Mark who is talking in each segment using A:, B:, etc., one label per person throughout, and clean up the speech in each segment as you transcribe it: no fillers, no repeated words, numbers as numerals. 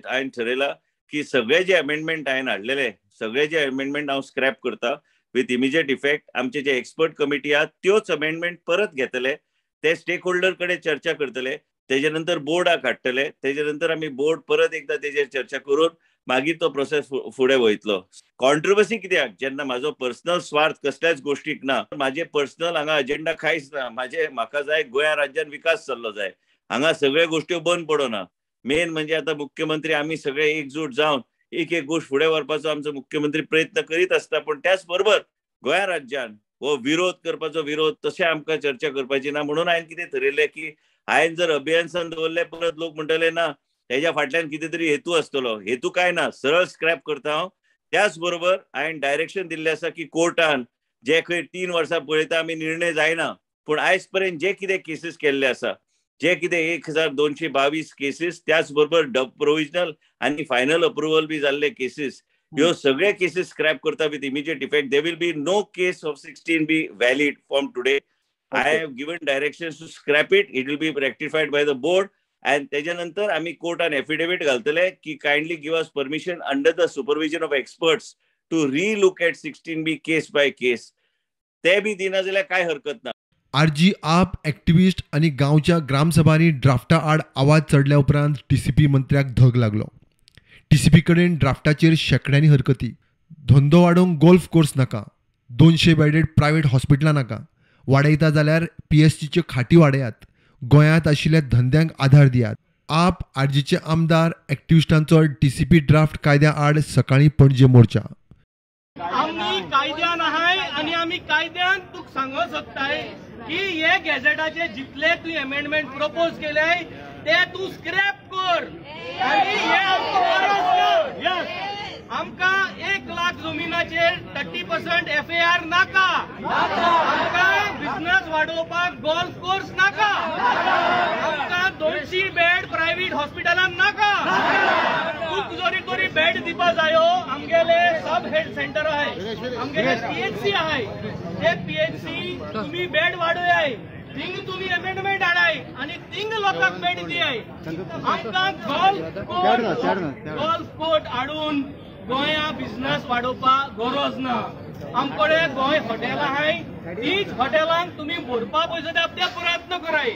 A: हांवें ठरयलां की सगळे जे अमेंडमेंट हांवें हाडलेले, सगळे जे अमेंडमेंट हांव स्क्रॅप करता विथ इमिजिएट इफेक्ट. आमचे जे एक्सपर्ट कमिटी आहा त्योच अमेंडमेंट परत घेतले, ते स्टेक होल्डर कडेन चर्चा करतले, तेजे नंतर बोर्डाक हाडटले, तेजे नंतर आमी बोर्ड परत एकदा तेजेर चर्चा करून मागीर तो प्रोसेस फुडें वयतलो. कॉन्ट्रोवर्सी कित्याक, जेन्ना म्हाजो पर्सनल स्वार्थ कसल्याच गोष्टीक ना, म्हाजे पर्सनल हांगा एजेंडा कांयच ना. म्हाजे म्हाका जाय गोंया राज्यान विकास जाल्लो जाय, हांगा सगळे गोश्ट्यो बंद पडना. मेन म्हणजे आतां मुख्यमंत्री आमी सगळे एकजूट जावन एक एक गोश्ट फुडें व्हरपाचो आमचो मुख्यमंत्री प्रयत्न करीत आसता. पूण त्याच बरोबर गोंया राज्यान हो विरोध करपाचो विरोध तशें आमकां चर्चा करपाची ना. म्हणून हांवें कितें थरयलें की हांवें जर अभियन्सान दवरलें परत लोक म्हणटले ना हेज्या फाटल्यान कितें तरी हेतू आसतलो. हेतू काय ना, सरळ स्क्रॅप करता हांव. त्याच बरोबर हांवें डायरेक्शन दिल्लें आसा की कोर्टान जे खंय 3 वर्सां पळयता आमी निर्णय जायना, पूण आयज पर्यंत जे कितें केसीस केल्ले आसा, जे कितें 1222 केसीस, त्याच बरोबर प्रोविजनल आनी फायनल अप्रुव्हल बी जाल्ले केसीस, ह्यो सगळे केसीस स्क्रॅप करता with immediate effect. There will be no case of 16B valid from today. I have given directions to scrap it. It will be rectified by the board. And तेच्या नंतर आमी कोर्टान affidavit घालतले की kindly give us permission under the supervision of experts to relook at 16B case by case. ते बी दिना जाल्यार कांय हरकत ना.
B: आरजी आप एक्टिविस्ट आनी गांवच्या ग्रामसभांनी ड्राफ्टा आड आवाज चडल्या उपरांत टीसीपी मंत्र्याक धग लागलो. टीसीपी कडेन ड्राफ्टाचेर शेंकड्यांनी हरकती. धंदो वाडोवंक गोल्फ कोर्स नाका, 200 बेडेड प्रायव्हेट हॉस्पिटलां नाका, वाडयता जाल्यार पीएससीच्यो खाटी वाडयात, गोंयांत आशिल्ल्या धंद्यांक आधार दियात. आप आरजीचे आमदार एक्टिविस्टांचो टीसीपी ड्राफ्ट कायद्या आड सकाळीं पणजे मोर्चा.
C: आमी कायद्यान आहाय आनी आमी कायद्यान तुका सांगो सोदताय की हे गॅझेटाचे जितले तूं अमेंडमेंट प्रपोज केले ते तूं स्क्रॅप कर. आनी हे आमकां गरज ना. आमकां 1 लाख जमिनाचेर 30% FAR नाका, आमकां बिझनस वाडोवपाक गोल्फ कोर्स नाका, आमकां 200 बेड प्रायव्हेट हॉस्पिटलान नाका. तुका जरी तरी बेड दिवपा जायो, आमगेले सब हेल्थ सेंटर आहाय, आमगेले PHC आहाय, ते PHC तुमी बेड वाडोयाय, थिंग तुमी अमेंडमेंट हाडाय आनी थिंग लोकांक बेड दियाय. आमकां गोल्फ कोर्ट हाडून गोंया बिझनस वाडोवपाक गरज ना. आमकडे गोंय हॉटेल आहाय, तीच हॉटेलांक तुमी भरपा पयशे दिता ते प्रयत्न कराय.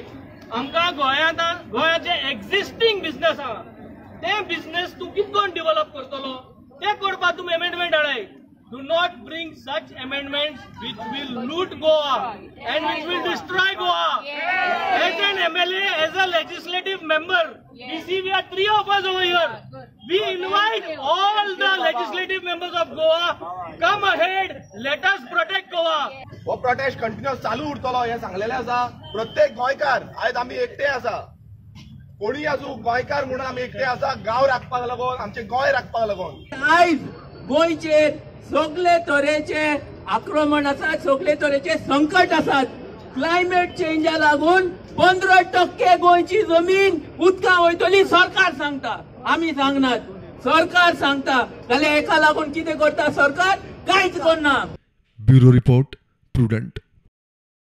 C: आमकां गोंयांत गोंयाचे एक्झिस्टींग बिझनस आहा ते बिझनस तूं कितें करून डेव्हलप करतलो ते करपाक तुमी amendment हाडाय. Do not bring such amendments which will loot Goa and which will destroy Goa. As an MLA, as a legislative member, we see we are 3 of us over here. We invite all the legislative members of Goa, come ahead, let us protect Goa.
D: हो protest continuous चालू उरतलो हें सांगलेलें आसा. प्रत्येक गोंयकार आयज आमी एकटे आसा, कोणीय आसूं गोंयकार म्हणून आमी एकटे आसा, गांव राखपाक लागून, आमचें गोंय राखपाक लागून.
E: आयज गोंयचेर सगळे तरेचे आक्रमण आसात, सगळे तरेचे संकट आसात. क्लायमेट चेंजा लागून 15% गोंयची जमीन उदकां वयतली सरकार सांगता, आमी सांगनात, सरकार सांगता. जाल्यार हेका लागून कितें करता सरकार? कांयच करना.
B: Bureau report, Prudent.